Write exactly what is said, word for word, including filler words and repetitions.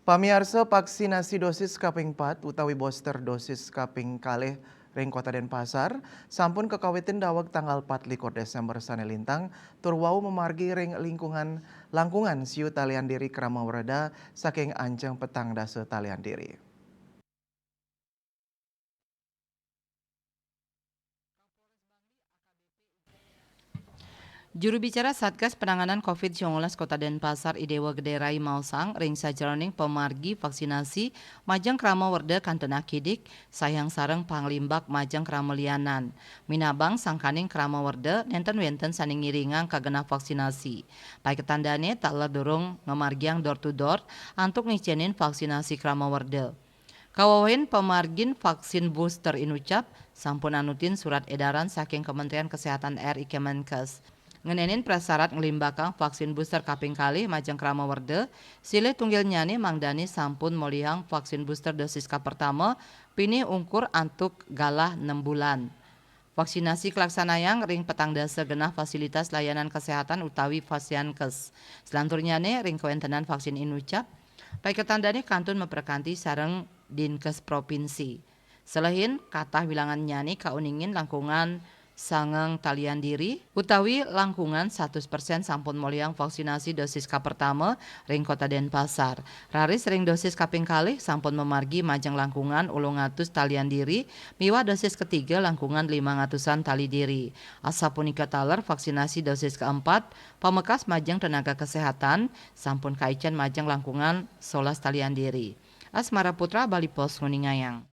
Pamiarsa, vaksinasi dosis kaping pat utawi booster dosis kaping kalih ring Kota Denpasar sampun kakawitin daweg tanggal pat likur Desember sane lintang, tur wau mamargi ring lingkungan langkungan siu talian diri krama werda saking anjeng petang dasa talian diri. Juru bicara Satgas Penanganan covid sembilan belas Kota Denpasar, I Dewa Gede Rai, maosang ring sajeroning pamargi vaksinasi majeng krama werda kantun akidik, sayang sareng panglimbak majeng krama lianan. Minabang sangkaning krama werda nenten wenten sane ngiringang kagenah vaksinasi. Paiketan dane taler durung ngamargiang door to door antuk nicenin vaksinasi krama werda. Kawewehin pamargin vaksin booster inucap sampun anutin surat edaran saking Kementerian Kesehatan R I Kemenkes. Ngenenin prasarat nglimbakang vaksin booster kaping kalih majeng krama werda, silih tunggilnyane mangdane sampun molihang vaksin booster dosis kapertama pinih ungkur antuk galah nem bulan. Vaksinasi kalaksanayang ring petang dasa genah fasilitas layanan kesehatan utawi Fasiankes. Selanturnyane ring kawentenan vaksin inucap, paiketan dane kantun maprekanti sareng Dinkes Provinsi. Selehin katah wilangannyane kauningin langkungan sangang talian diri utawi langkungan satus persen sampun molihang vaksinasi dosis kapertama ring Kota Denpasar. Raris ring dosis kaping kalih sampun mamargi majeng langkungan ulung atus talian diri miwah dosis ketiga langkungan limang atusan tali diri. Asapunika taler vaksinasi dosis keempat, pamekas majeng tenaga kesehatan sampun kaicen majeng langkungan solas talian diri. Asmara Putra, Bali Post, nguningayang.